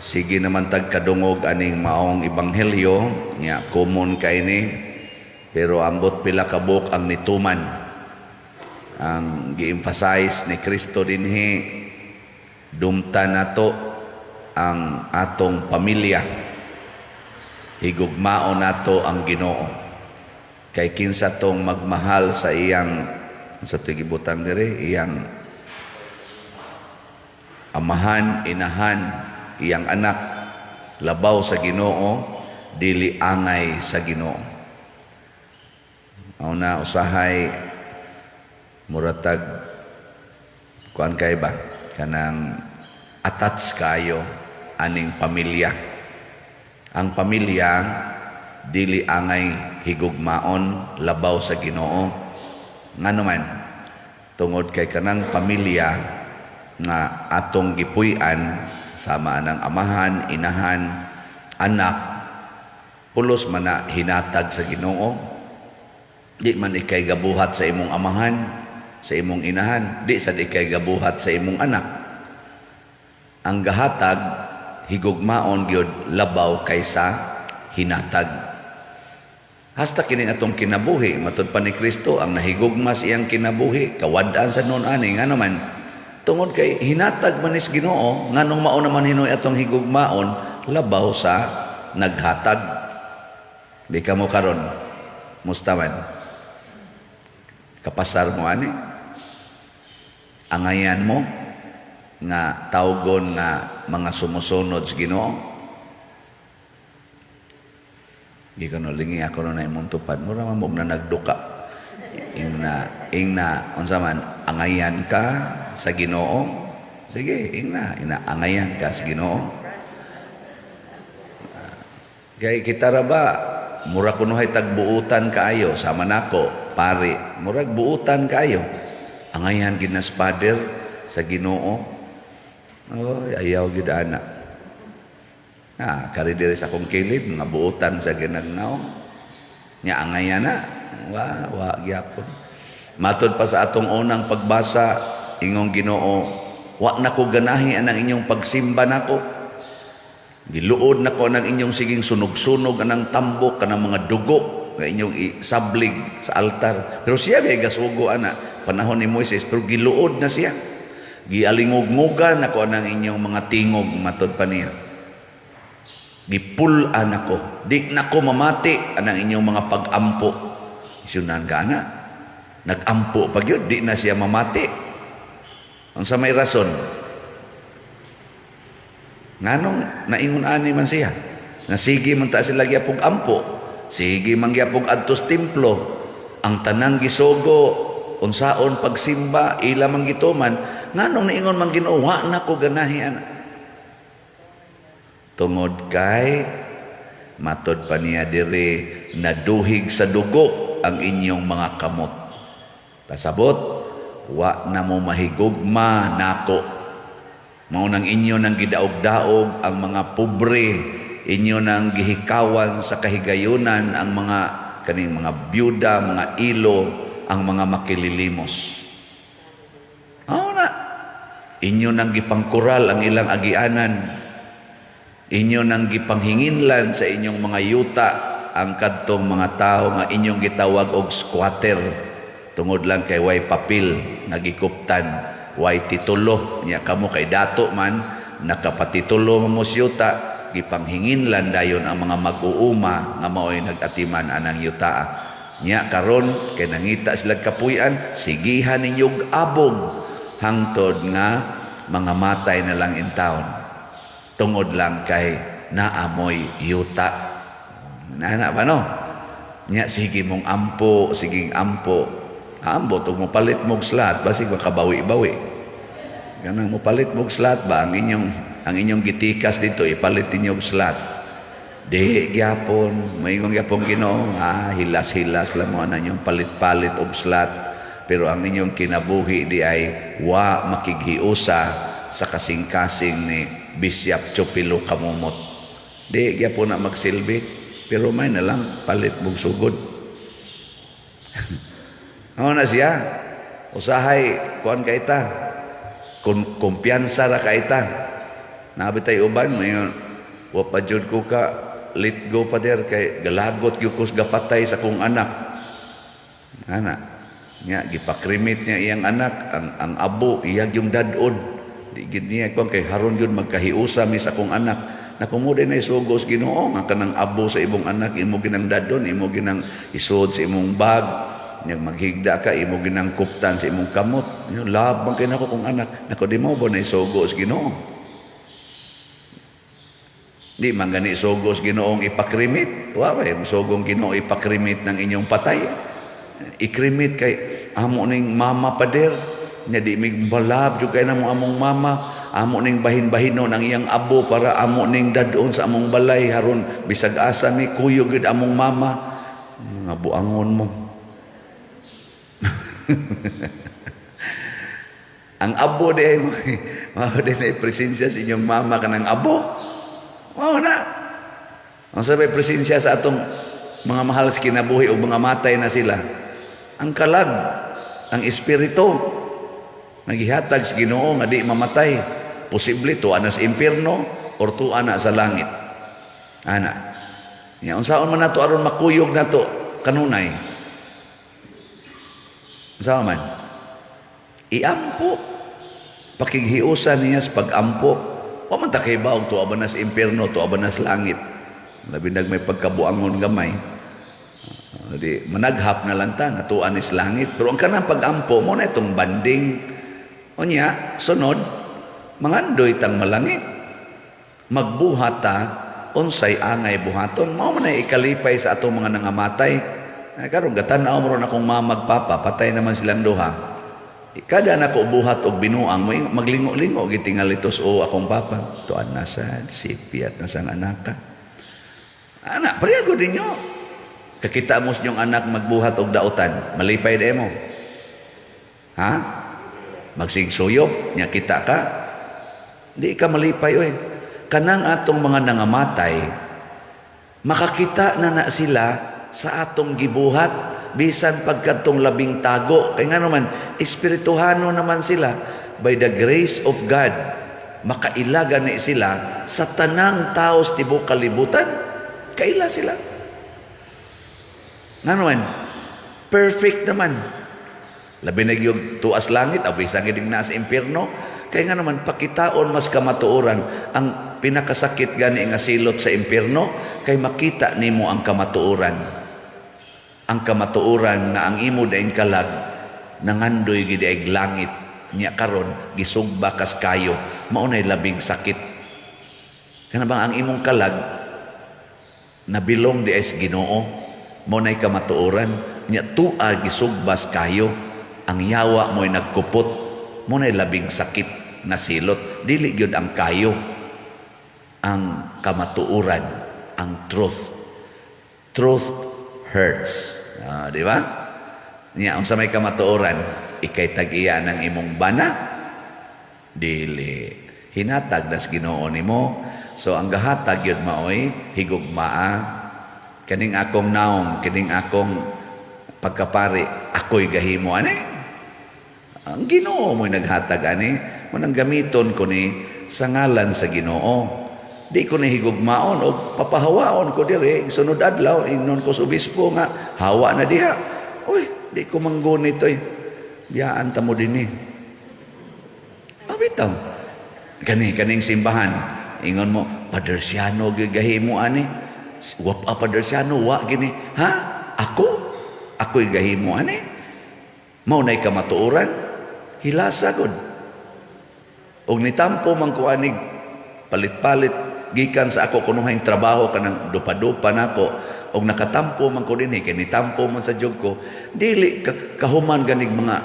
Sige naman tag kadungog aning maong ebanghelyo nya, common kay ni, pero ambot pila ka buok ang nituman. Ang gi-emphasize ni Kristo dinhi, dumta nato ang atong pamilya, higugmaon nato ang Ginoo, kay kinsa tong magmahal sa iyang, sa tuig ibutang dire, iyang amahan, inahan, iyang anak labaw sa Ginoo, dili angay sa Ginoo. Mao na usahay muratag kuan kay ba, kanang attach kayo aning pamilya. Ang pamilya dili angay higugmaon labaw sa Ginoo. Ngano man? Tungod kay kanang pamilya nga atong gipuy-an, sama anang amahan, inahan, anak, pulos man na hinatag sa Ginoo. Di man ikay gabuhat sa imong amahan, sa imong inahan, di sad ikay gabuhat sa imong anak. Ang gahatag higugmaon gyud labaw kaysa hinatag. Hasta kining atong kinabuhi, matud pa ni Kristo, ang nahigugma sa iyang kinabuhi, kawad-an sa noon ani. Ngano man? Tungod kay hinatag man is Ginoo, nganong mao naman hinoy atong higugmaon labaw sa naghatag? Di ka mo karon, musta man? Kapasar mo ani? Angayan mo nga tawgon nga mga sumusunod sa Ginoo? Gikan no lingi ako no na imong tupad, mura man mo na nagduka. Ingna, ingna, unsa man, angayan ka sa Ginoo? Sige, ingna, ina angayan ka sa Ginoo. Kay kita ra ba, mura kunohay tagbuutan kaayo sama nako, pare, murag buutan kaayo. Angayan gid nas Father sa Ginoo. Oh, ayaw gid ana. Ah, kari diri sa akong kilid, mga buutan sa ginagnaw. Nya angayan na, wa wa gyapon. Matod pa sa atong unang pagbasa, ingong Ginoo, wa na ko ganahi anang inyong pagsimba nako. Giluod nako nang inyong siging sunog-sunog anang tambok kanang mga dugo nga inyong isablig sa altar. Pero siya may gasugo ana panahon ni Moises, pero giluod na siya. Gialingog-ngogan nako anang inyong mga tingog, matod pa niya. Gipul-an ako, di nako mamati anang inyong mga pag-ampo. Isunan ka ana. Nag-ampo pa gyud, di na siya mamati. Unsa may rason? Nganong naingon ani man siya? Nga sige man ta sila gyapog ampo, sige man gyapog adtos templo, ang tanang gisugo unsaon pagsimba ila man gituman, nganong naingon man Ginoo, wa na ko ganahi ana? Tungod kay matod pa niya diri, naduhig sa dugo ang inyong mga kamot. Pasabot, wa na mo mahigugma nako. Mao nang inyo nang gidaog-daog ang mga pobre, inyo nang gihikawan sa kahigayunan ang mga kaning mga byuda, mga ilo, ang mga makililimos. Mao na. Inyo nang gipangkural ang ilang agianan. Inyo nang gipanghinginlan sa inyong mga yuta ang kadtong mga tao nga inyong gitawag og squatter tungod lang kay way papel nga gikuptan, way titulo nya. Kamo kay dato man, nakapatitulo mo sa yuta, gipanghinginlan dayon ang mga mag-uuma nga mao'y nag-atiman anang yuta nya. Karon kay nangita sila kapuy-an, sigihan ninyog abog hangtod nga mga matay na lang in town tungod lang kay naamoy yuta. Nana ba no? Nya sige mong ampo, siging ampo. Ambot ug mopalit mog slot, basig makabawi-bawi. Kanang mopalit mog slot ba, ang inyong gitikas dito ipalit ninyo og slot. Di gyapon, maingon gyapon Ginoo, ah, hilas-hilas lang mo ana inyong palit-palit og slot. Pero ang inyong kinabuhi di ay wa makighiusa sa kasing-kasing ni Bishop Chupilo Kamumot. Di gyapon na magsilbi, pero may na lang palit mong sugod. Ano na siya? Usahay, kuan ka ita. Kumpiyansa ra ka ita. Naa bitay uban mayon, "Wa pa jud ko ka let go, Father, kay galagot gyud ko sa gapatay sa akong anak." Ana nya gipa-cremate niya iyang anak, ang abo iya yung dad-on. Di gid niya kuan kay haron gyud magkahiusa mi sa akong anak. Naku, mo din ay sugo sa Ginoo nga kanang abo sa imong anak imo ginang dadon, imo ginang isod sa imong bag. Nya maghigda ka, imo ginang kuptan sa imong kamot. "Love man kay nako kong anak." Nako, di mo ba na isugo sa Ginoo? Di man gani sugo sa Ginoong ipa-cremate. Wa ba yung sugong Ginoo ipa-cremate ng inyong patay? I-cremate kay amo ning mama, Pader. Nya di mig balab jud kay namo among mama. Amo ning bahin-bahinon ang iyang abo para amo ning dadon sa among balay, haron bisag asa mi kuyog gyud among mama. Mga buangon mo. Ang abo di ay mao din ay presensya sa inyong mama kanang abo. Mao na. Ang sabay presensya sa atong mga mahal sa kinabuhi o mga matay na sila. Ang kalag, ang espiritu, nagihatag sa Ginoo nga di mamatay. Posible tuwa na sa impierno or tuwa na sa langit. Ana. Ya, unsaon man nato aron makuyog nato kanunay? Unsaon man? Iampo. Pakighiusa niya sa pag-ampo. Wa man ta kay og tuwa ba na sa impierno, tuwa ba na sa langit. Labi nag may pagkabuangon gamay. Di managhap na lang ta nga tuwa ni sa langit. Pero ang kanang pag-ampo mo na itong banding. Unya, sunod, mangandoy tang malangit. Magbuhat ta unsay angay buhaton. Mao man ay ikalipay sa atong mga nangamatay. Ay, karon gatan-aw mo ron akong mama ug papa, patay naman silang duha. Kada nako buhat og binuang, may maglingo-lingo gitingali tos o akong papa. Tuan na sa sipyat na sang anaka. Anak, pareho ninyo. Kakita mo sa inyong anak magbuhat og dautan, malipay di mo? Ha? Magsigsuyop, nya kita ka? Di ka malipay oy. Kanang atong mga nangamatay, makakita na na sila sa atong gibuhat bisan pagkatong labing tago. Kay nga naman, espirituhano naman sila. By the grace of God, makailaga ni sila sa tanang tao sa tibuok kalibutan. Kaila sila. Nga naman, perfect naman. Labi na yung tuas langit, o bisan gining nasa impierno. Kaya nga naman, pakitaon mas kamatuoran ang pinakasakit gani nga silot sa impierno, kay makita nimo ang kamatuoran. Ang kamatuoran nga ang imo daing kalag nangandoy gid ay langit, nya karon gisugba kas kayo, mao nay labing sakit. Kana bang ang imong kalag nabilong di ay sa Ginoo, mao nay kamatuoran, nya tua gisugbas kayo, ang yawa mo'y nagkupot, mao nay labing sakit nga silot. Dili gyud ang kayo, ang kamatuoran, ang truth. Truth hurts. Ah, di ba? Nya unsa may kamatuoran? Ikay tag-iya ng imong bana? Dili. Hinatag das Ginoo nimo. So ang gahatag yun maoy higugmaa. Kaning akong naong, kining akong pagkapari, ako'y gahimo ani. Ang Ginoo mo'y naghatag ani, mo nang gamiton ko ni sa ngalan sa Ginoo. Di ko ni higugmaon o papahawaon ko diri sunod adlaw ingnon ko sa obispo nga hawa na diha. Uy, di ko manggunit oy. Biyaan ta mo dinhi. Ah, bitaw. Kani kaning simbahan, ingon mo, "Father Siano gahimo ani." Wa pa Father Siano, wa gini. Ha? Ako? Ako'y gahimo ani? Mao na'y kamatuoran? Hilasa gud. Og nitampo man ko anig palit-palit gikan sa ako kunuhang trabaho, kanang dupa-dupa nako, og nakatampo man ko dinhi kay nitampo man sa jud ko, dili kahuman ganig mga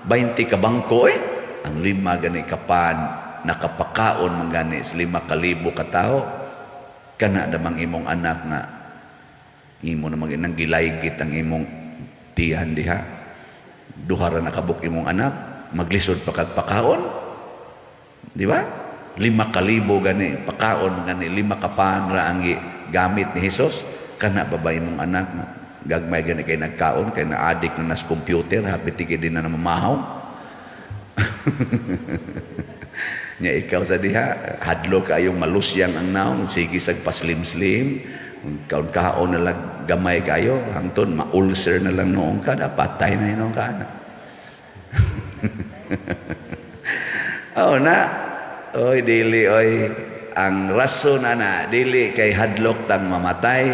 20 ka bangko eh. Ang lima gani kapan nakapakaon man gani sa 5,000 ka tawo. Kana namang imong anak nga imo namang nang gilaygit ang imong tiyan diha, duha ra nakabuk imong anak, maglisod pa kag pakaon, di ba? 5,000 gani pakaon gani, lima ka pan ra ang gamit ni Hesus. Kana ba ba imong anak nga gagmay gani kay nagkaon, kay na-addict na nas computer, hapit gid din na mamahaw? Nya ikaw sa diha, hadlo kayong malusyang ang naong, sige sag paslim-slim, kaon kaon na lang gamay kayo, hangtod ma-ulcer na lang noong ka, na patay na noong ka na. Oh na, oy dili oy ang rason ana dili kay hadlok tang mamatay,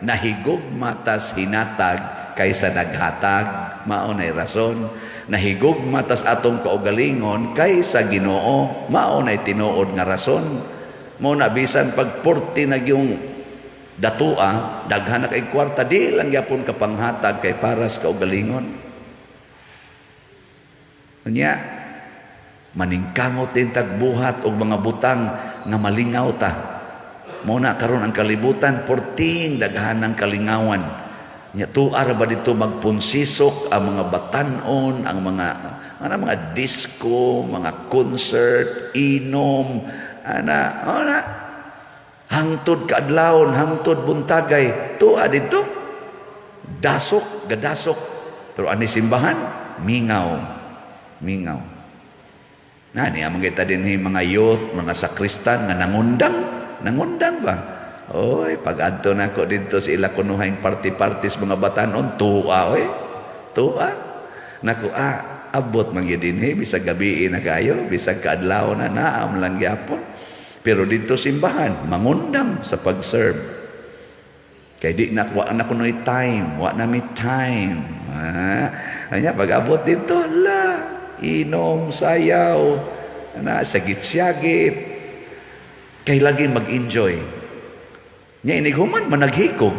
nahigog matas hinatag kaysa naghatag, mao nay rason. Nahigog matas atong kaugalingon kaysa Ginoo, mao nay tinuod nga rason. Mo na bisan pag 40 na yung datua, daghan na kay kwarta, di lang gyapon ka panghatag kay paras kaugalingon. Unya, maningkamot din tagbuhat og mga butang nga malingaw ta. Mo na karon ang kalibutan porting daghan ng kalingawan. Nya tuar ba dito magpunsisok ang mga batanon, ang mga ana mga disco, mga concert, inom, ana, ana hangtod kaadlawon, hangtod buntagay, tuwa dito. Dasok, gadasok. Pero ani simbahan, mingaw. Mingaw. Na niya mga kita din mga youth, mga sakristan nga nangundang, nangundang ba? Oy, pag adto nako didto sa ila kunuhang party-parties mga batanon, tuwa oy. Tuwa. Nako abot man gyud dinhi bisag gabi na kayo, bisag kaadlaw na naam lang gyapon. Pero didto simbahan, mangundang sa pag-serve. Kay di na wa na kunoy time, wa na mi time. Ha? Anya pag abot didto, la, inom, sayaw, na sagit-syagit. Kay lagi mag-enjoy. Nya inig human managhikog.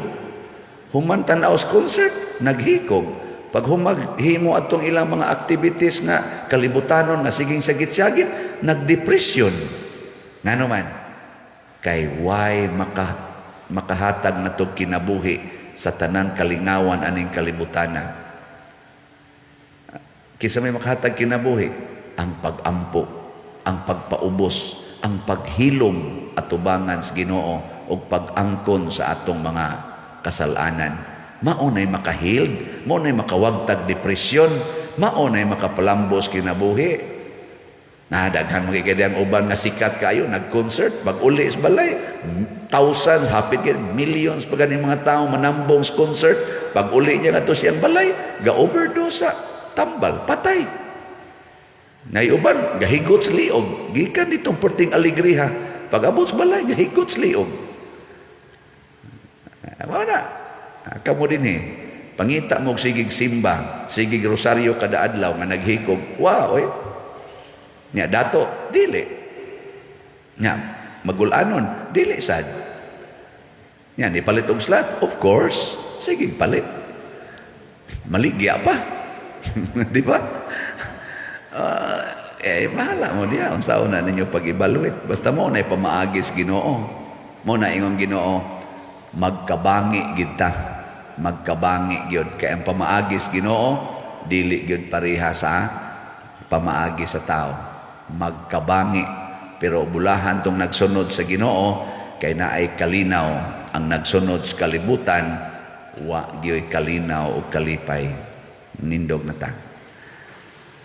Human tan-aw sa concert, naghikog. Pag humag himo atong ilang mga activities nga kalibutanon nga siging sagit-syagit, nagdepression. Ngano man? Kay why makahatag na to kinabuhi sa tanang kalingawan aning kalibutana. Kisa may makahatag kinabuhi, ang pag-ampo, ang pagpaubos, ang paghilom atubangan sa Ginoo ug pag-angkon sa atong mga kasalanan. Mao nay makahealed, mao nay makawagtag depresyon, mao nay makapalambos kinabuhi. Na daghan mga kay ang uban nga sikat kayo nag-concert, pag uli sa balay, thousands, hapit kay millions pa ganing mga tao manambong sa concert, pag uli niya ngadto siyang balay, ga-overdose sa tambal, patay. Ngay uban gahigot sa liog, gikan ditong perting alegriha, pag abot sa balay gahigot sa liog. Mao na. Kamo din eh. Pangita mo og sigig simba, sigig rosaryo kada adlaw nga naghikog. Wow, oy. Nya dato, dili. Nya magulanon, dili sad. Nya ni palit og slot, of course, sige palit. Maligya pa. Di ba? Bahala mo diya unsaon na ninyo pag-evaluate. Basta mo na pamaagis Ginoo. Mo na ingon Ginoo, magkabangi gid ta. Magkabangi gyud kay ang pamaagis Ginoo dili gyud pareha sa pamaagi sa tao. Magkabangi pero bulahan tong nagsunod sa Ginoo kay naay kalinaw. Ang nagsunod sa kalibutan wa gyoy kalinaw o kalipay. Nindog na ta.